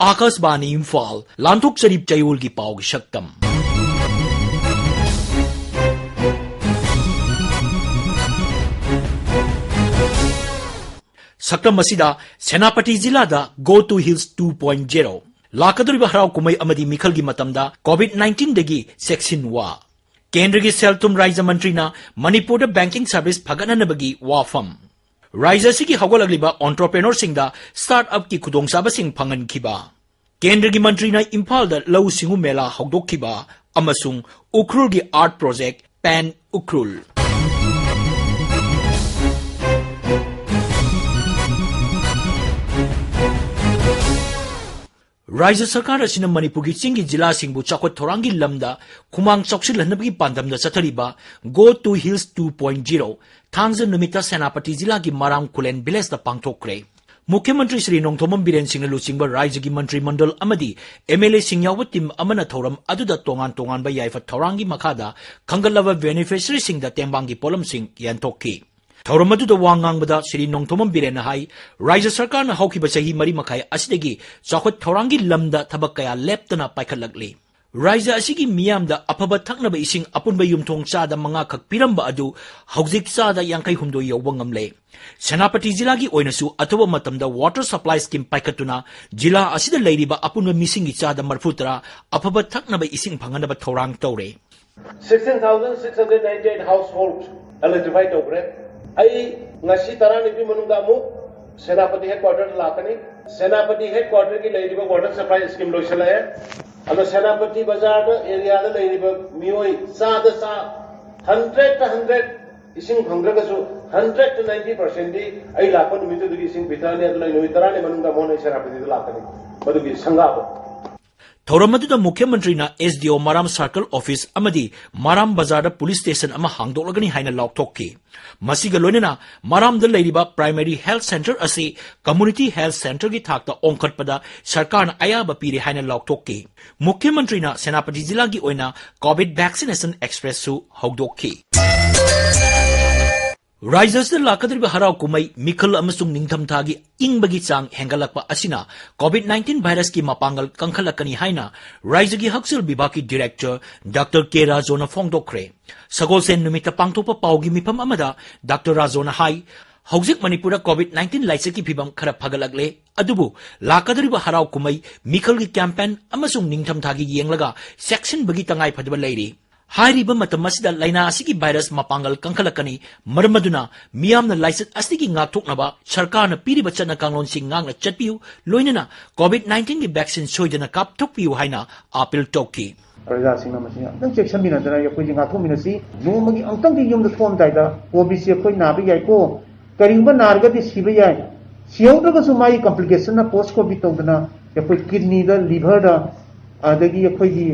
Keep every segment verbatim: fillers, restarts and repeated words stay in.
ꯑꯥꯀꯥꯁꯕꯥꯅꯤ ꯏꯝꯐꯥꯜ, ꯂꯥꯟꯊꯣꯛꯆꯔꯤ ꯆꯌꯣꯜꯒꯤ ꯄꯥꯎꯒꯤ ꯁꯛꯇꯝ꯫ ꯁꯛꯇꯝ ꯑꯁꯤꯗ ꯁꯦꯅꯥꯄꯇꯤ ꯖꯤꯂꯥꯗ Go to Hills two point zero, ꯂꯥꯛꯀꯗꯧꯔꯤꯕ ꯍꯔꯥꯎ ꯀꯨꯝꯍꯩ ꯑꯃꯗꯤ ꯃꯤꯈꯜꯒꯤ ꯃꯇꯝꯗ COVID nineteenꯗꯒꯤ ꯆꯦꯛꯁꯤꯟꯋꯥ꯫ ꯀꯦꯟꯗ꯭ꯔꯒꯤ ꯁꯦꯜ ꯊꯨꯝ ꯔꯥꯖ꯭ꯌ ꯃꯟꯇ꯭ꯔꯤꯅ ꯃꯅꯤꯄꯨꯔꯗ banking service ꯐꯒꯠꯍꯟꯅꯕꯒꯤ ꯋꯥꯐꯝ꯫ ꯔꯥꯖ꯭ꯌ ꯑꯁꯤꯒꯤ ꯍꯧꯒꯠꯂꯛꯂꯤꯕ entrepreneurꯁꯤꯡꯗ startupꯀꯤ ꯈꯨꯗꯣꯡꯆꯥꯕꯁꯤꯡ ꯐꯪꯍꯟꯈꯤꯕ꯫ ꯀꯦꯟꯗ꯭ꯔꯒꯤ ꯃꯟꯇ꯭ꯔꯤꯅ ꯏꯝꯐꯥꯜꯗ ꯂꯧꯎ ꯁꯤꯡꯎ ꯃꯦꯂꯥ ꯍꯧꯗꯣꯛꯈꯤꯕ ꯑꯃꯁꯨꯡ ꯎꯈ꯭ꯔꯨꯜꯒꯤ art project Pan Ukhrul꯫ ꯔꯥꯖ꯭ꯌ ꯁꯔꯀꯥꯔ ꯑꯁꯤꯅ ꯃꯅꯤꯄꯨꯔꯒꯤ ꯆꯤꯡꯒꯤ ꯖꯤꯂꯥꯁꯤꯡꯕꯨ ꯆꯥꯎꯈꯠ ꯊꯧꯔꯥꯡꯒꯤ ꯂꯝꯗ ꯈꯨꯃꯥꯡ ꯆꯥꯎꯁꯤꯜꯍꯟꯅꯕꯒꯤ ꯄꯥꯟꯗꯝꯗ ꯆꯠꯊꯔꯤꯕ Go to Hills two point zero ꯊꯥꯡꯖ ꯅꯨꯃꯤꯠꯇ ꯁꯦꯅꯥꯄꯇꯤ ꯖꯤꯂꯥꯒꯤ ꯃꯔꯥꯝ ꯈꯨꯂꯦꯟ villageꯇ ꯄꯥꯡꯊꯣꯛꯈ꯭ꯔꯦ꯫ ꯃꯨꯈ꯭ꯌ ꯃꯟꯇ꯭ꯔꯤ ꯁ꯭ꯔꯤ ꯅꯣꯡꯊꯣꯝꯕꯝ ꯕꯤꯔꯦꯟ ꯁꯤꯡꯅ ꯂꯨꯆꯤꯡꯕ ꯔꯥꯖ꯭ꯌꯒꯤ ꯃꯟꯇ꯭ꯔꯤ ꯃꯟꯗꯜ ꯑꯃꯗꯤ MLAꯁꯤꯡ ꯌꯥꯎꯕ team ꯑꯃꯅ ꯊꯧꯔꯝ ꯑꯗꯨꯗ ꯇꯣꯉꯥꯟ ꯇꯣꯉꯥꯟꯕ ꯌꯥꯏꯐ ꯊꯧꯔꯥꯡꯒꯤ ꯃꯈꯥꯗ ꯈꯟꯒꯠꯂꯕ beneficiaryꯁꯤꯡꯗ ꯇꯦꯡꯕꯥꯡꯒꯤ ꯄꯣꯠꯂꯝꯁꯤꯡ ꯌꯦꯟꯊꯣꯛꯈꯤ꯫ ꯊꯧꯔꯝ ꯑꯗꯨꯗ ꯋꯥ ꯉꯥꯡꯕꯗ ꯁ꯭ꯔꯤ ꯅꯣꯡꯊꯣꯝꯕꯝ ꯕꯤꯔꯦꯟꯅ ꯍꯥꯏ, ꯔꯥꯖ꯭ꯌ ꯁꯔꯀꯥꯔꯅ ꯍꯧꯈꯤꯕ ꯆꯍꯤ ꯃꯔꯤ ꯃꯈꯥꯏ ꯑꯁꯤꯗꯒꯤ ꯆꯥꯎꯈꯠ ꯊꯧꯔꯥꯡꯒꯤ ꯂꯝꯗ ꯊꯕꯛ ꯀꯌꯥ ꯂꯦꯞꯇꯅ ꯄꯥꯏꯈꯠꯂꯛꯂꯤ꯫ ꯔꯥꯖ꯭ꯌ ꯑꯁꯤꯒꯤ ꯃꯤꯌꯥꯝꯗ ꯑꯐꯕ ꯊꯛꯅꯕ ꯏꯁꯤꯡ ꯑꯄꯨꯟꯕ ꯌꯨꯝꯊꯣꯡ ꯆꯥꯗ ꯃꯉꯥ ꯈꯛ ꯄꯤꯔꯝꯕ ꯑꯗꯨ ꯍꯧꯖꯤꯛ ꯆꯥꯗ ꯌꯥꯡꯈꯩ ꯍꯨꯝꯗꯣꯏ ꯌꯧꯕ ꯉꯝꯂꯦ꯫ ꯁꯦꯅꯥꯄꯇꯤ ꯖꯤꯂꯥꯒꯤ ꯑꯣꯏꯅꯁꯨ ꯑꯊꯨꯕ ꯃꯇꯝꯗ water supply scheme ꯄꯥꯏꯈꯠꯇꯨꯅ ꯖꯤꯂꯥ ꯑꯁꯤꯗ ꯂꯩꯔꯤꯕ ꯑꯄꯨꯟꯕ ꯃꯤꯁꯤꯡꯒꯤ ꯆꯥꯗ ꯃꯔꯤꯐꯨ ꯇꯔꯥ ꯑꯐꯕ ꯊꯛꯅꯕ ꯏꯁꯤꯡ ꯐꯪꯍꯟꯅꯕ ꯊꯧꯔꯥꯡ ꯇꯧꯔꯦ꯫ Sixteen thousand six hundred ninety eight household electrify ꯇꯧꯈ꯭ꯔꯦ꯫ ꯑꯩ ꯉꯁꯤ ꯇꯔꯥꯅꯤꯒꯤ ꯃꯅꯨꯡꯗ ꯑꯃꯨꯛ ꯁꯦꯅꯥꯄꯇꯤ headquarterꯗ ꯂꯥꯛꯀꯅꯤ꯫ ꯁꯦꯅꯥꯄꯇꯤ headquarterꯒꯤ ꯂꯩꯔꯤꯕ water supply scheme ꯂꯣꯏꯁꯤꯜꯂꯛꯑꯦ꯫ ꯑꯗꯣ ꯁꯦꯅꯥꯄꯇꯤ ꯕꯖꯥꯔꯗ areaꯗ ꯂꯩꯔꯤꯕ ꯃꯤꯑꯣꯏ ꯆꯥꯗ ꯆꯥ, hundredꯇ hundred ꯏꯁꯤꯡ ꯐꯪꯗ꯭ꯔꯒꯁꯨ hundredꯇ ninety percentꯗꯤ ꯑꯩ ꯂꯥꯛꯄ ꯅꯨꯃꯤꯠꯇꯨꯗꯒꯤ ꯏꯁꯤꯡ ꯄꯤꯊꯛꯑꯅꯤ꯫ ꯑꯗꯨꯅ ꯑꯩ ꯅꯨꯃꯤꯠ ꯇꯔꯥꯅꯤ ꯃꯅꯨꯡꯗ ꯑꯃꯨꯛ ꯍꯟꯅ ꯑꯩ ꯁꯦꯅꯥꯄꯇꯤꯗ ꯂꯥꯛꯀꯅꯤ꯫ ꯃꯗꯨꯒꯤ ꯁꯪꯒꯥꯕ ꯊꯧꯔꯝ ꯑꯗꯨꯗ ꯃꯨꯈ꯭ꯌ ꯃꯟꯇ꯭ꯔꯤꯅ SDO ꯃꯔꯥꯝ circle office ꯑꯃꯗꯤ ꯃꯔꯥꯝ ꯕꯖꯥꯔꯗ police station ꯑꯃ ꯍꯥꯡꯗꯣꯛꯂꯒꯅꯤ ꯍꯥꯏꯅ ꯂꯥꯎꯊꯣꯛꯈꯤ꯫ ꯃꯁꯤꯒ ꯂꯣꯏꯅꯅ ꯃꯔꯥꯝꯗ ꯂꯩꯔꯤꯕ primary health centre ꯑꯁꯤ community health centreꯒꯤ ꯊꯥꯛꯇ ꯑꯣꯟꯈꯠꯄꯗ ꯁꯔꯀꯥꯔꯅ ꯑꯌꯥꯕ ꯄꯤꯔꯦ ꯍꯥꯏꯅ ꯂꯥꯎꯊꯣꯛꯈꯤ꯫ ꯃꯨꯈ꯭ꯌ ꯃꯟꯇ꯭ꯔꯤꯅ ꯁꯦꯅꯥꯄꯇꯤ ꯖꯤꯂꯥꯒꯤ ꯑꯣꯏꯅ COVID vaccination expressꯁꯨ ꯍꯧꯗꯣꯛꯈꯤ꯫ ꯔꯥꯏꯖ꯭ꯌ ꯑꯁꯤꯗ ꯂꯥꯛꯀꯗꯧꯔꯤꯕ ꯍꯔꯥꯎ ꯀꯨꯝꯍꯩ, ꯃꯤꯈꯜ ꯑꯃꯁꯨꯡ ꯅꯤꯡꯊꯝꯊꯥꯒꯤ ꯏꯪꯕꯒꯤ ꯆꯥꯡ ꯍꯦꯟꯒꯠꯂꯛꯄ ꯑꯁꯤꯅ COVID nineteen virusꯀꯤ ꯃꯄꯥꯡꯒꯜ ꯀꯟꯈꯠꯂꯛꯀꯅꯤ ꯍꯥꯏꯅ ꯔꯥꯏꯖ꯭ꯌꯒꯤ ꯍꯛꯁꯦꯜ ꯕꯤꯚꯥꯒꯀꯤ director Doctor K ꯔꯥꯖꯣꯅ ꯐꯣꯡꯗꯣꯛꯈ꯭ꯔꯦ꯫ ꯁꯒꯣꯜꯁꯦꯟ ꯅꯨꯃꯤꯠꯇ ꯄꯥꯡꯊꯣꯛꯄ ꯄꯥꯎꯒꯤ ꯃꯤꯐꯝ ꯑꯃꯗ Doctor ꯔꯥꯖꯣꯅ ꯍꯥꯏ, ꯍꯧꯖꯤꯛ ꯃꯅꯤꯄꯨꯔꯗ COVID nineteen ꯂꯥꯏꯆꯠꯀꯤ ꯐꯤꯚꯝ ꯈꯔ ꯐꯒꯠꯂꯛꯂꯦ, ꯑꯗꯨꯕꯨ ꯂꯥꯛꯀꯗꯧꯔꯤꯕ ꯍꯔꯥꯎ ꯀꯨꯝꯍꯩ, ꯃꯤꯈꯜꯒꯤ campaign ꯑꯃꯁꯨꯡ ꯅꯤꯡꯊꯝꯊꯥꯒꯤ ꯌꯦꯡꯂꯒ ꯆꯦꯛꯁꯤꯟꯕꯒꯤ ꯇꯉꯥꯏꯐꯗꯕ ꯂꯩꯔꯤ꯫ ꯍꯥꯏꯔꯤꯕ ꯃꯇꯝ ꯑꯁꯤꯗ ꯂꯥꯏꯅꯥ ꯑꯁꯤꯒꯤ virus ꯃꯄꯥꯡꯒꯜ ꯀꯟꯈꯠꯂꯛꯀꯅꯤ꯫ ꯃꯔꯝ ꯑꯗꯨꯅ ꯃꯤꯌꯥꯝꯅ ꯂꯥꯏꯆꯠ ꯑꯁꯤꯒꯤ ꯉꯥꯛꯊꯣꯛꯅꯕ ꯁꯔꯀꯥꯔꯅ ꯄꯤꯔꯤꯕ ꯆꯠꯅ ꯀꯥꯡꯂꯣꯟꯁꯤꯡ ꯉꯥꯛꯅ ꯆꯠꯄꯤꯌꯨ, ꯂꯣꯏꯅꯅ COVID nineteenꯒꯤ vaccine ꯁꯣꯏꯗꯅ ꯀꯥꯞꯊꯣꯛꯄꯤꯌꯨ ꯍꯥꯏꯅ appeal ꯇꯧꯈꯤ꯫ ꯄ꯭ꯔꯖꯥꯁꯤꯡꯅ ꯃꯁꯤ ꯑꯃꯨꯛꯇꯪ ꯆꯦꯛꯁꯤꯟꯃꯤꯟꯅꯗꯅ ꯑꯩꯈꯣꯏꯁꯦ ꯉꯥꯛꯊꯣꯛꯃꯤꯟꯅꯁꯤ꯫ ꯅꯣꯡꯃꯒꯤ ꯑꯃꯨꯛꯇꯪꯗꯤ ꯌꯨꯝꯗ ꯊꯣꯛꯑꯝꯗꯥꯏꯗ COVID ꯁꯤ ꯑꯩꯈꯣꯏ ꯅꯥꯕ ꯌꯥꯏꯀꯣ, ꯀꯔꯤꯒꯨꯝꯕ ꯅꯥꯔꯒꯗꯤ ꯁꯤꯕ ꯌꯥꯏ, ꯁꯤꯍꯧꯗ꯭ꯔꯒꯁꯨ ꯃꯥꯒꯤ complication ꯅ post COVID ꯇꯧꯗꯅ ꯑꯩꯈꯣꯏ kidney ꯗ, liver ꯗ, ꯑꯗꯒꯤ ꯑꯩꯈꯣꯏꯒꯤ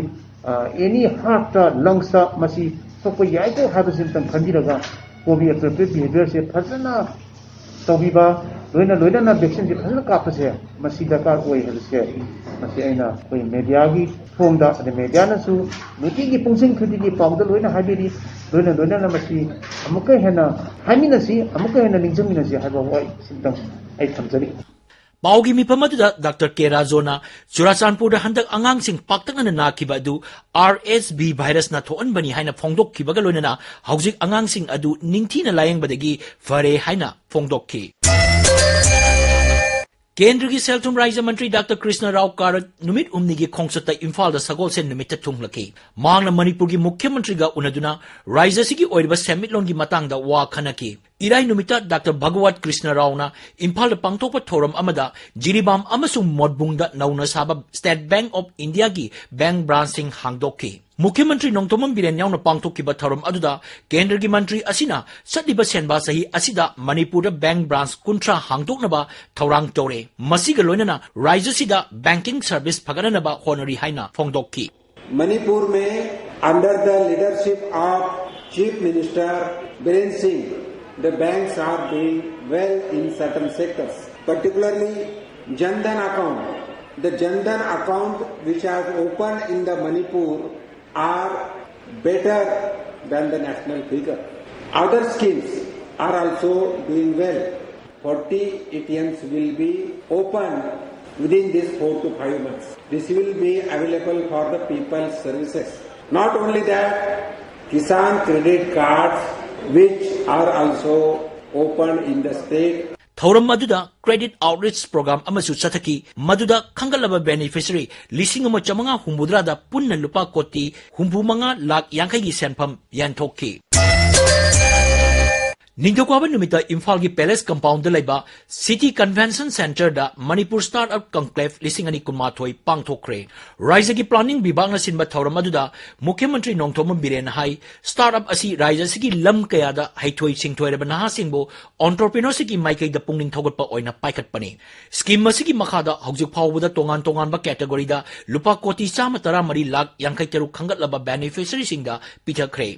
ꯑꯦꯅꯤ ꯍꯥꯔꯠꯇ, ꯂꯪꯁꯇ ꯃꯁꯤ ꯁꯣꯛꯄ ꯌꯥꯏꯀꯣ ꯍꯥꯏꯕꯁꯤ ꯑꯝꯇꯪ ꯈꯟꯕꯤꯔꯒ COVID appropriate behaviour ꯁꯦ ꯐꯖꯅ ꯇꯧꯕꯤꯕ, ꯂꯣꯏꯅ ꯂꯣꯏꯅꯅ vaccine ꯁꯦ ꯐꯖꯅ ꯀꯥꯞꯄꯁꯦ ꯃꯁꯤ ꯗꯔꯀꯥꯔ ꯑꯣꯏ ꯍꯥꯏꯕꯁꯦ ꯃꯁꯤ ꯑꯩꯅ ꯑꯩꯈꯣꯏ media ꯒꯤ ꯊꯣꯡꯗ, ꯑꯗꯩ media ꯅꯁꯨ ꯅꯨꯡꯇꯤꯒꯤ ꯄꯨꯡꯁꯤꯡ ꯈꯨꯗꯤꯡꯒꯤ ꯄꯥꯎꯗ ꯂꯣꯏꯅ ꯍꯥꯏꯕꯤꯔꯤ, ꯂꯣꯏꯅ ꯂꯣꯏꯅꯅ ꯃꯁꯤ ꯑꯃꯨꯛꯀ ꯍꯦꯟꯅ ꯍꯥꯏꯃꯤꯟꯅꯁꯤ, ꯑꯃꯨꯛꯀ ꯍꯦꯟꯅ ꯅꯤꯡꯁꯤꯡꯃꯤꯟꯅꯁꯤ ꯍꯥꯏꯕ ꯋꯥꯍꯩ ꯁꯤꯝꯇꯪ ꯑꯩ ꯊꯝꯖꯔꯤ꯫ ꯄꯥꯎꯒꯤ ꯃꯤꯐꯝ ꯑꯗꯨꯗ Doctor K ꯔꯥꯖꯣꯅ ꯆꯨꯔꯥꯆꯥꯟꯄꯨꯔꯗ ꯍꯟꯗꯛ ꯑꯉꯥꯡꯁꯤꯡ ꯄꯥꯛꯇꯛꯅꯅ ꯅꯥꯈꯤꯕ ꯑꯗꯨ RSV virus ꯅ ꯊꯣꯛꯍꯟꯕꯅꯤ ꯍꯥꯏꯅ ꯐꯣꯡꯗꯣꯛꯈꯤꯕꯒ ꯂꯣꯏꯅꯅ ꯍꯧꯖꯤꯛ ꯑꯉꯥꯡꯁꯤꯡ ꯑꯗꯨ ꯅꯤꯡꯊꯤꯅ ꯂꯥꯌꯦꯡꯕꯗꯒꯤ ꯐꯔꯦ ꯍꯥꯏꯅ ꯐꯣꯡꯗꯣꯛꯈꯤ꯫ ꯀꯦꯟꯗ꯭ꯔꯒꯤ ꯁꯦꯜ ꯊꯨꯝ ꯔꯥꯖ꯭ꯌ ꯃꯟꯇ꯭ꯔꯤ Doctor ꯀ꯭ꯔꯤꯁꯅ ꯔꯥꯎ ꯀꯥꯔꯠ ꯅꯨꯃꯤꯠ ꯍꯨꯝꯅꯤꯒꯤ ꯈꯣꯡꯆꯠꯇ ꯏꯝꯐꯥꯜꯗ ꯁꯒꯣꯜꯁꯦꯟ ꯅꯨꯃꯤꯠꯇ ꯊꯨꯡꯂꯈꯤ꯫ ꯃꯍꯥꯛꯅ ꯃꯅꯤꯄꯨꯔꯒꯤ ꯃꯨꯈ꯭ꯌ ꯃꯟꯇ꯭ꯔꯤꯒ ꯎꯅꯗꯨꯅ ꯔꯥꯖ꯭ꯌ ꯑꯁꯤꯒꯤ ꯑꯣꯏꯔꯤꯕ ꯁꯦꯟꯃꯤꯠꯂꯣꯟꯒꯤ ꯃꯇꯥꯡꯗ ꯋꯥ ꯈꯟꯅꯈꯤ꯫ ꯏꯔꯥꯏ ꯅꯨꯃꯤꯠꯇ Doctor ꯚꯒꯋꯥꯠ ꯀ꯭ꯔꯤꯁꯅ ꯔꯥꯎꯅ ꯏꯝꯐꯥꯜꯗ ꯄꯥꯡꯊꯣꯛꯄ ꯊꯧꯔꯝ ꯑꯃꯗ ꯖꯤꯔꯤꯕꯥꯝ ꯑꯃꯁꯨꯡ ꯃꯣꯠꯕꯨꯡꯗ ꯅꯧꯅ ꯁꯥꯕ State Bank of India ꯒꯤ bank branch ꯁꯤꯡ ꯍꯥꯡꯗꯣꯛꯈꯤ꯫ ꯃꯨꯈ꯭ꯌ ꯃꯟꯇ꯭ꯔꯤ ꯅꯣꯡꯊꯣꯝꯕꯝ ꯕꯤꯔꯦꯟ ꯌꯥꯎꯅ ꯄꯥꯡꯊꯣꯛꯈꯤꯕ ꯊꯧꯔꯝ ꯑꯗꯨꯗ ꯀꯦꯟꯗ꯭ꯔꯒꯤ ꯃꯟꯇ꯭ꯔꯤ ꯑꯁꯤꯅ ꯆꯠꯂꯤꯕ ꯁꯦꯟꯕꯥ ꯆꯍꯤ ꯑꯁꯤꯗ ꯃꯅꯤꯄꯨꯔꯗ bank branch ꯀꯨꯟꯊ꯭ꯔꯥ ꯍꯥꯡꯗꯣꯛꯅꯕ ꯊꯧꯔꯥꯡ ꯇꯧꯔꯦ꯫ ꯃꯁꯤꯒ ꯂꯣꯏꯅꯅ ꯔꯥꯖ꯭ꯌꯁꯤꯗ banking service ꯐꯒꯠꯍꯟꯅꯕ ꯍꯣꯠꯅꯔꯤ ꯍꯥꯏꯅ ꯐꯣꯡꯗꯣꯛꯈꯤ꯫ मणिपुर में under the leadership of Chief Minister Biren Singh, the banks are doing well in certain sectors, particularly Jan Dhan account. The Jan Dhan account which has opened in the Manipur are better than the national figure. Other schemes are also doing well. forty A T Ms will be open within this four to five months. This will be available for the people services. Not only that, Kisan credit cards, which are also open in the state. ꯊꯧꯔꯝ ꯑꯗꯨꯗ Credit Outreach Program ꯑꯃꯁꯨ ꯆꯠꯊꯈꯤ, ꯃꯗꯨꯗ ꯈꯟꯒꯠꯂꯕ beneficiary ꯂꯤꯁꯤꯡ ꯑꯃ ꯆꯥꯃꯉꯥ ꯍꯨꯝꯐꯨꯇꯔꯥꯗ ꯄꯨꯟꯅ ꯂꯨꯄꯥ ꯀꯣꯇꯤ ꯍꯨꯝꯐꯨ ꯃꯉꯥ ꯂꯥꯈ ꯌꯥꯡꯈꯩꯒꯤ ꯁꯦꯟꯐꯝ ꯌꯦꯟꯊꯣꯛꯈꯤ꯫ ꯅꯤꯡꯊꯧꯀꯥꯕ ꯅꯨꯃꯤꯠꯇ ꯏꯝꯐꯥꯜꯒꯤ Palace Compoundꯗ ꯂꯩꯕ City Convention Centreꯗ Manipur Startup Conclave ꯂꯤꯁꯤꯡ ꯑꯅꯤ ꯀꯨꯟꯃꯥꯊꯣꯏ ꯄꯥꯡꯊꯣꯛꯈ꯭ꯔꯦ꯫ ꯔꯥꯏꯖꯒꯤ planning ꯕꯤꯚꯥꯒꯅ ꯁꯤꯟꯕ ꯊꯧꯔꯝ ꯑꯗꯨꯗ ꯃꯨꯈ꯭ꯌ ꯃꯟꯇ꯭ꯔꯤ ꯅꯣꯡꯊꯣꯝꯕꯝ ꯕꯤꯔꯦꯟꯅ ꯍꯥꯏ, startup ꯑꯁꯤ ꯔꯥꯏꯖ ꯑꯁꯤꯒꯤ ꯂꯝ ꯀꯌꯥꯗ ꯍꯩꯊꯣꯏ ꯁꯤꯡꯊꯣꯏꯔꯕ ꯅꯍꯥꯁꯤꯡꯕꯨ entrepreneurshipꯀꯤ ꯃꯥꯏꯀꯩꯗ ꯄꯨꯛꯅꯤꯡ ꯊꯧꯒꯠꯄ ꯑꯣꯏꯅ ꯄꯥꯏꯈꯠꯄꯅꯤ꯫ Scheme ꯑꯁꯤꯒꯤ ꯃꯈꯥꯗ ꯍꯧꯖꯤꯛ ꯐꯥꯎꯕꯗ ꯇꯣꯉꯥꯟ ꯇꯣꯉꯥꯟꯕ categoryꯗ ꯂꯨꯄꯥ ꯀꯣꯇꯤ ꯆꯥꯝꯃ ꯇꯔꯥꯃꯔꯤ ꯂꯥꯈ ꯌꯥꯡꯈꯩ ꯇꯔꯨꯛ ꯈꯟꯒꯠꯂꯕ beneficiaryꯁꯤꯡꯗ ꯄꯤꯊꯈ꯭ꯔꯦ꯫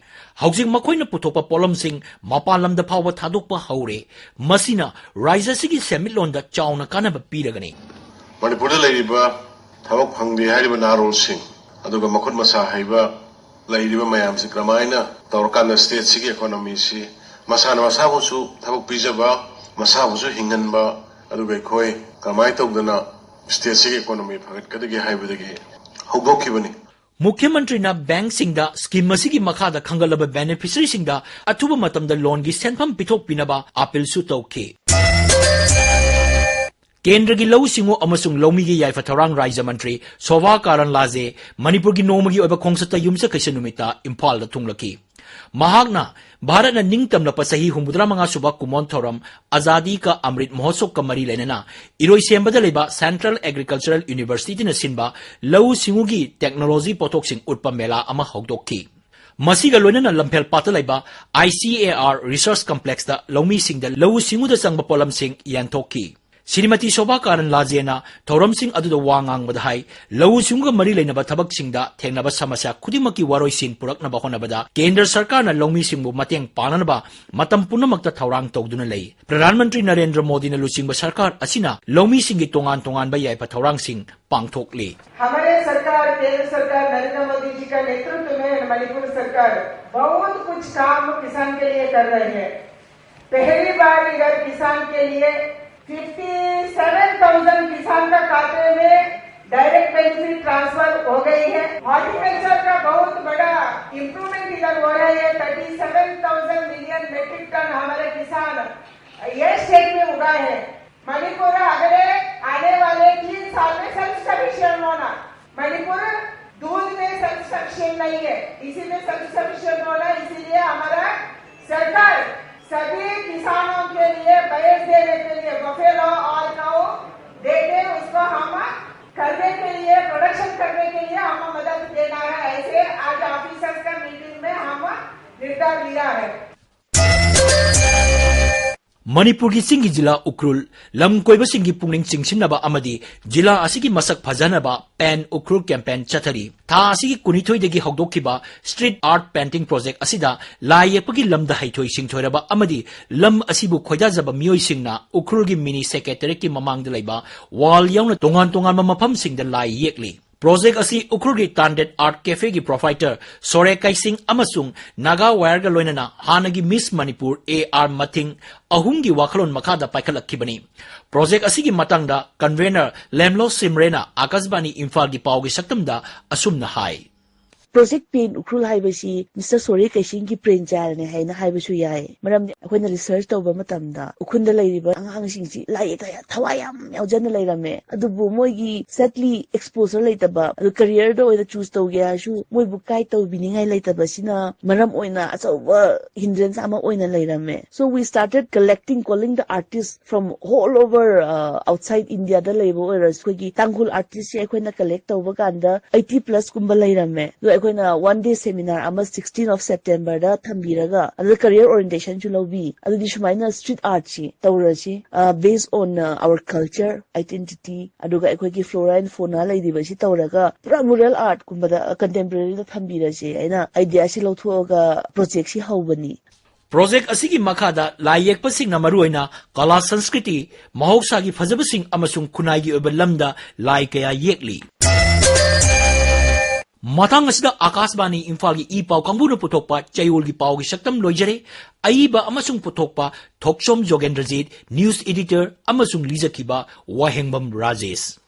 ꯍꯧꯖꯤꯛ ꯃꯈꯣꯏꯅ ꯄꯨꯊꯣꯛꯄ ꯄꯣꯠꯂꯝꯁꯤꯡ ꯃꯄꯥꯟ ꯂꯝꯗ ꯐꯥꯎꯕ ꯊꯥꯗꯣꯛꯄ ꯍꯧꯔꯦ꯫ ꯃꯁꯤꯅ ꯔꯥꯏꯖ ꯑꯁꯤꯒꯤ ꯁꯦꯟꯃꯤꯠꯂꯣꯟꯗ ꯆꯥꯎꯅ ꯀꯥꯟꯅꯕ ꯄꯤꯔꯒꯅꯤ꯫ ꯃꯅꯤꯄꯨꯔꯗ ꯂꯩꯔꯤꯕ ꯊꯕꯛ ꯐꯪꯗꯦ ꯍꯥꯏꯔꯤꯕ ꯅꯍꯥꯔꯣꯜꯁꯤꯡ, ꯑꯗꯨꯒ ꯃꯈꯨꯠ ꯃꯁꯥ ꯍꯩꯕ ꯂꯩꯔꯤꯕ ꯃꯌꯥꯝꯁꯤ ꯀꯔꯝꯍꯥꯏꯅ ꯇꯧꯔꯀꯥꯟꯗ stateꯁꯤꯒꯤ economyꯁꯤ ꯃꯁꯥꯅ ꯃꯁꯥꯕꯨꯁꯨ ꯊꯕꯛ ꯄꯤꯖꯕ, ꯃꯁꯥꯕꯨꯁꯨ ꯍꯤꯡꯍꯟꯕ, ꯑꯗꯨꯒ ꯑꯩꯈꯣꯏ ꯀꯔꯝꯍꯥꯏꯅ ꯇꯧꯗꯅ stateꯁꯤꯒꯤ economy ꯐꯒꯠꯀꯗꯒꯦ ꯍꯥꯏꯕꯗꯒꯤ ꯍꯧꯗꯣꯛꯈꯤꯕꯅꯤ꯫ ꯃꯨꯈ꯭ꯌ ꯃꯟꯇ꯭ꯔꯤꯅ bankꯁꯤꯡꯗ scheme ꯑꯁꯤꯒꯤ ꯃꯈꯥꯗ ꯈꯟꯒꯠꯂꯕ beneficiaryꯁꯤꯡꯗ ꯑꯊꯨꯕ ꯃꯇꯝꯗ loanꯒꯤ ꯁꯦꯟꯐꯝ ꯄꯤꯊꯣꯛꯄꯤꯅꯕ appealꯁꯨ ꯇꯧꯈꯤ꯫ ꯀꯦꯟꯗ꯭ꯔꯒꯤ ꯂꯧꯎ ꯁꯤꯡꯎ ꯑꯃꯁꯨꯡ ꯂꯧꯃꯤꯒꯤ ꯌꯥꯏꯐ ꯊꯧꯔꯥꯡ ꯔꯥꯖ꯭ꯌ ꯃꯟꯇ꯭ꯔꯤ ꯁꯣꯚꯥ ꯀꯥꯔꯟꯂꯥꯖꯦ ꯃꯅꯤꯄꯨꯔꯒꯤ ꯅꯣꯡꯃꯒꯤ ꯑꯣꯏꯕ ꯈꯣꯡꯆꯠꯇ ꯌꯨꯝꯁꯀꯩꯁ ꯅꯨꯃꯤꯠꯇ ꯏꯝꯐꯥꯜꯗ ꯊꯨꯡꯂꯛꯈꯤ꯫ ꯃꯍꯥꯛꯅ ꯚꯥꯔꯠꯅ ꯅꯤꯡꯇꯝꯂꯛꯄ ꯆꯍꯤ ꯍꯨꯝꯐꯨꯇꯔꯥ ꯃꯉꯥ ꯁꯨꯕ ꯀꯨꯃꯣꯟ ꯊꯧꯔꯝ ꯑꯖꯥꯗꯤ ꯀꯥ ꯑꯃ꯭ꯔꯤꯠ ꯃꯍꯣꯠꯁꯣꯕꯀ ꯃꯔꯤ ꯂꯩꯅꯅ ꯏꯔꯣꯏꯁꯦꯝꯕꯗ ꯂꯩꯕ Central Agricultural Universityꯅ ꯁꯤꯟꯕ ꯂꯧꯎ ꯁꯤꯡꯎꯒꯤ technology ꯄꯣꯠꯊꯣꯛꯁꯤꯡ ꯎꯠꯄ ꯃꯦꯂꯥ ꯑꯃ ꯍꯧꯗꯣꯛꯈꯤ꯫ ꯃꯁꯤꯒ ꯂꯣꯏꯅꯅ ꯂꯝꯐꯦꯜ ꯄꯥꯠꯇ ꯂꯩꯕ I C A R Research Complexꯇ ꯂꯧꯃꯤꯁꯤꯡꯗ ꯂꯧꯎ ꯁꯤꯡꯎꯗ ꯆꯪꯕ ꯄꯣꯠꯂꯝꯁꯤꯡ ꯌꯦꯟꯊꯣꯛꯈꯤ꯫ ꯁ꯭ꯔꯤꯃꯇꯤ ꯁꯣꯚꯥ ꯀꯥꯔꯟ ꯂꯥꯖꯦꯅ ꯊꯧꯔꯝꯁꯤꯡ ꯑꯗꯨꯗ ꯋꯥ ꯉꯥꯡꯕꯗ ꯍꯥꯏ, ꯂꯧꯎ ꯁꯤꯡꯎꯒ ꯃꯔꯤ ꯂꯩꯅꯕ ꯊꯕꯛꯁꯤꯡꯗ ꯊꯦꯡꯅꯕ ꯁꯃꯁ꯭ꯌꯥ ꯈꯨꯗꯤꯡꯃꯛꯀꯤ ꯋꯥꯔꯣꯏꯁꯤꯟ ꯄꯨꯔꯛꯅꯕ ꯍꯣꯠꯅꯕꯗ ꯀꯦꯟꯗ꯭ꯔ ꯁꯔꯀꯥꯔꯅ ꯂꯧꯃꯤꯁꯤꯡꯕꯨ ꯃꯇꯦꯡ ꯄꯥꯡꯅꯅꯕ ꯃꯇꯝ ꯄꯨꯝꯅꯃꯛꯇ ꯊꯧꯔꯥꯡ ꯇꯧꯗꯨꯅ ꯂꯩ꯫ ꯄ꯭ꯔꯙꯥꯟ ꯃꯟꯇ꯭ꯔꯤ ꯅꯔꯦꯟꯗ꯭ꯔ ꯃꯣꯗꯤꯅ ꯂꯨꯆꯤꯡꯕ ꯁꯔꯀꯥꯔ ꯑꯁꯤꯅ ꯂꯧꯃꯤꯁꯤꯡꯒꯤ ꯇꯣꯉꯥꯟ ꯇꯣꯉꯥꯟꯕ ꯌꯥꯏꯐ ꯊꯧꯔꯥꯡꯁꯤꯡ ꯄꯥꯡꯊꯣꯛꯂꯤ꯫ हमारे सरकार, केंद्र सरकार, नरेंद्र मोदी जी का नेतृत्व में मणिपुर सरकार बहुत कुछ काम किसान के लिए कर रही है। पहली बार इधर किसान के लिए फिफ्टी सेवन थाउजेंड किसान का खाते में डायरेक्ट बेनिफिट ट्रांसफर हो गई है। हॉर्टिकल्चर का बहुत बड़ा इम्प्रूवमेंट इधर हो रहा है। Thirty seven thousand million metric ton हमारे किसान ये स्टेट में उगाए हैं। मणिपुर अगले आने वाले तीन साल में सेल्फ सफिशिएंट होना। मणिपुर दूध में सेल्फ सफिशिएंट नहीं है, इसी में सेल्फ सफिशिएंट होना। इसीलिए हमारा सरकार सभी किसानों के लिए भैंस देने के लिए बफेलो और काऊ देके उसको हम करने के लिए, प्रोडक्शन करने के लिए हम मदद देना है। ऐसे आज ऑफिसर्स का मीटिंग में हम निर्धार लिया है। ꯃꯅꯤꯄꯨꯔꯒꯤ ꯆꯤꯡꯒꯤ ꯖꯤꯂꯥ ꯎꯈ꯭ꯔꯨꯜ, ꯂꯝ ꯀꯣꯏꯕꯁꯤꯡꯒꯤ ꯄꯨꯛꯅꯤꯡ ꯆꯤꯡꯁꯤꯟꯅꯕ ꯑꯃꯗꯤ ꯖꯤꯂꯥ ꯑꯁꯤꯒꯤ ꯃꯁꯛ ꯐꯖꯍꯟꯅꯕ ꯄꯦꯟ ꯎꯈ꯭ꯔꯨꯜ ꯀꯦꯝꯄꯦꯟ ꯆꯠꯊꯔꯤ꯫ ꯊꯥ ꯑꯁꯤꯒꯤ ꯀꯨꯟꯅꯤꯊꯣꯏꯗꯒꯤ ꯍꯧꯗꯣꯛꯈꯤꯕ ꯁ꯭ꯇ꯭ꯔꯤꯠ ꯑꯥꯔꯠ ꯄꯦꯟꯇꯤꯡ ꯄ꯭ꯔꯣꯖꯦꯛ ꯑꯁꯤꯗ ꯂꯥꯏ ꯌꯦꯛꯄꯒꯤ ꯂꯝꯗ ꯍꯩꯊꯣꯏ ꯁꯤꯡꯊꯣꯏꯔꯕ ꯑꯃꯗꯤ ꯂꯝ ꯑꯁꯤꯕꯨ ꯈꯣꯏꯗꯥꯖꯕ ꯃꯤꯑꯣꯏꯁꯤꯡꯅ ꯎꯈ꯭ꯔꯨꯜꯒꯤ ꯃꯤꯅꯤ ꯁꯦꯀ꯭ꯔꯦꯇꯦꯔꯤꯌꯦꯠꯀꯤ ꯃꯃꯥꯡꯗ ꯂꯩꯕ ꯋꯥꯜ ꯌꯥꯎꯅ ꯇꯣꯉꯥꯟ ꯇꯣꯉꯥꯟꯕ ꯃꯐꯝꯁꯤꯡꯗ ꯂꯥꯏ ꯌꯦꯛꯂꯤ꯫ ꯄ꯭ꯔꯣꯖꯦꯛ ꯑꯁꯤ ꯎꯈ꯭ꯔꯨꯜꯒꯤ ꯇꯥꯟꯗꯦꯠ ꯑꯥꯔꯠ ꯀꯦꯐꯦꯒꯤ ꯄ꯭ꯔꯣꯄ꯭ꯔꯥꯏꯇꯔ ꯁꯣꯔꯦ ꯀꯩꯁꯤꯡ ꯑꯃꯁꯨꯡ ꯅꯥꯒꯥ ꯋꯥꯌꯔꯒ ꯂꯣꯏꯅꯅ ꯍꯥꯟꯅꯒꯤ ꯃꯤꯁ ꯃꯅꯤꯄꯨꯔ ꯑꯦ ꯑꯥꯔ ꯃꯊꯤꯡ ꯑꯍꯨꯝꯒꯤ ꯋꯥꯈꯜꯂꯣꯟ ꯃꯈꯥꯗ ꯄꯥꯏꯈꯠꯂꯛꯈꯤꯕꯅꯤ꯫ ꯄ꯭ꯔꯣꯖꯦꯛ ꯑꯁꯤꯒꯤ ꯃꯇꯥꯡꯗ ꯀꯟꯚꯦꯅꯔ ꯂꯦꯝꯂꯣ ꯁꯤꯝꯔꯦꯅ ꯑꯥꯀꯥꯁꯕꯥꯅꯤ ꯏꯝꯐꯥꯜꯒꯤ ꯄꯥꯎꯒꯤ ꯁꯛꯇꯝꯗ ꯑꯁꯨꯝꯅ ꯍꯥꯏ꯫ ꯄ꯭ꯔꯣꯖꯦꯛ ꯄꯦꯟ ꯎꯈ꯭ꯔꯨꯜ ꯍꯥꯏꯕꯁꯤ ꯃꯤꯁꯇꯔ ꯁꯣꯔꯦ ꯀꯩꯁꯤꯡꯒꯤ ꯄ꯭ꯔꯦꯝꯖꯥꯜꯅꯦ ꯍꯥꯏꯅ ꯍꯥꯏꯕꯁꯨ ꯌꯥꯏ꯫ ꯃꯔꯝꯗꯤ ꯑꯩꯈꯣꯏꯅ ꯔꯤꯁꯔꯆ ꯇꯧꯕ ꯃꯇꯝꯗ ꯎꯈ꯭ꯔꯨꯜꯗ ꯂꯩꯔꯤꯕ ꯑꯉꯥꯡꯁꯤꯡꯁꯤ ꯂꯥꯏ ꯌꯦꯛꯇ ꯌꯥꯝ ꯊꯋꯥꯏ ꯌꯥꯝ ꯌꯥꯎꯖꯅ ꯂꯩꯔꯝꯃꯦ꯫ ꯑꯗꯨꯕꯨ ꯃꯣꯏꯒꯤ ꯁꯦꯠꯂꯤ ꯑꯦꯛꯁꯄꯣꯖꯔ ꯂꯩꯇꯕ, ꯑꯗꯨ ꯀꯦꯔꯤꯌꯔꯗ ꯑꯣꯏꯅ ꯆꯨꯁ ꯇꯧꯒꯦ ꯍꯥꯏꯔꯁꯨ ꯃꯣꯏꯕꯨ ꯒꯥꯏꯗ ꯇꯧꯕꯤꯅꯤꯡꯉꯥꯏ ꯂꯩꯇꯕꯁꯤꯅ ꯃꯔꯝ ꯑꯣꯏꯅ ꯑꯆꯧꯕ ꯍꯤꯟꯗ꯭ꯔꯦꯟꯁ ꯑꯃ ꯑꯣꯏꯅ ꯂꯩꯔꯝꯃꯦ꯫ So we started collecting, calling the artists from all over, uh, outside India ꯗ ꯂꯩꯕ ꯑꯣꯏꯔꯁꯨ ꯑꯩꯈꯣꯏꯒꯤ ꯇꯥꯡꯈꯨꯜ ꯑꯥꯔꯇꯤꯁꯁꯦ ꯑꯩꯈꯣꯏꯅ ꯀꯂꯦꯛ ꯇꯧꯕ ꯀꯥꯟꯗ ꯑꯩꯠꯇꯤ ꯄ꯭ꯂꯁ ꯀꯨꯝꯕ ꯂꯩꯔꯝꯃꯦ꯫ ꯑꯗꯣ ꯑꯩꯈꯣꯏꯅ ꯋꯥꯟ ꯗꯦ ꯁꯦꯃꯤꯅꯥꯔ ꯑꯃ ꯁꯤꯛꯁꯇꯤꯟ ꯑꯣꯐ ꯁꯦꯞꯇꯦꯝꯕꯔꯗ ꯊꯝꯕꯤꯔꯒ ꯑꯗꯨꯗ ꯀꯦꯔꯤꯌꯔ ꯑꯣꯔꯤꯌꯦꯟꯇꯦꯁꯟꯁꯨ ꯂꯧꯕꯤ꯫ ꯑꯗꯨꯗꯤ ꯁꯨꯃꯥꯏꯅ ꯁ꯭ꯇ꯭ꯔꯤꯠ ꯑꯥꯔꯠꯁꯤ ꯇꯧꯔꯁꯤ, based on our culture, identity, ꯑꯗꯨꯒ ꯑꯩꯈꯣꯏꯒꯤ ꯐ꯭ꯂꯣꯔꯥ ꯑꯦꯟ ꯐꯣꯅꯥ ꯂꯩꯔꯤꯕꯁꯤ ꯇꯧꯔꯒ ꯄꯨꯔꯥ ꯃꯨꯔꯦꯜ ꯑꯥꯔꯠꯀꯨꯝꯕꯗ ꯀꯟꯇꯦꯝꯄꯔꯦꯔꯤꯗ ꯊꯝꯕꯤꯔꯁꯤ ꯍꯥꯏꯅ ꯑꯥꯏꯗꯤꯌꯥꯁꯤ ꯂꯧꯊꯣꯛꯑꯒ ꯄ꯭ꯔꯣꯖꯦꯛꯁꯤ ꯍꯧꯕꯅꯤ꯫ ꯄ꯭ꯔꯣꯖꯦꯛ ꯑꯁꯤꯒꯤ ꯃꯈꯥꯗ ꯂꯥꯏ ꯌꯦꯛꯄꯁꯤꯡꯅ ꯃꯔꯨꯑꯣꯏꯅ ꯀꯂꯥ ꯁꯪꯁꯀ꯭ꯔꯤꯇꯤ, ꯃꯍꯧꯁꯥꯒꯤ ꯐꯖꯕꯁꯤꯡ ꯑꯃꯁꯨꯡ ꯈꯨꯟꯅꯥꯏꯒꯤ ꯑꯣꯏꯕ ꯂꯝꯗ ꯂꯥꯏ ꯀꯌꯥ ꯌꯦꯛꯂꯤ꯫ ꯃꯇꯥꯡ ꯑꯁꯤꯗ ꯑꯥꯀꯥꯁꯕꯥꯅꯤ ꯏꯝꯐꯥꯜꯒꯤ ꯏ ꯄꯥꯎ ꯀꯥꯡꯕꯨꯅ ꯄꯨꯊꯣꯛꯄ ꯆꯌꯣꯜꯒꯤ ꯄꯥꯎꯒꯤ ꯁꯛꯇꯝ ꯂꯣꯏꯖꯔꯦ꯫ ꯑꯏꯕ ꯑꯃꯁꯨꯡ ꯄꯨꯊꯣꯛꯄ ꯊꯣꯛꯆꯣꯝ ꯖꯣꯒꯦꯟꯗ꯭ꯔꯖꯤꯠ, news editor ꯑꯃꯁꯨꯡ ꯂꯤꯖꯈꯤꯕ ꯋꯥꯍꯦꯡꯕꯝ ꯔꯥꯖꯦꯁ꯫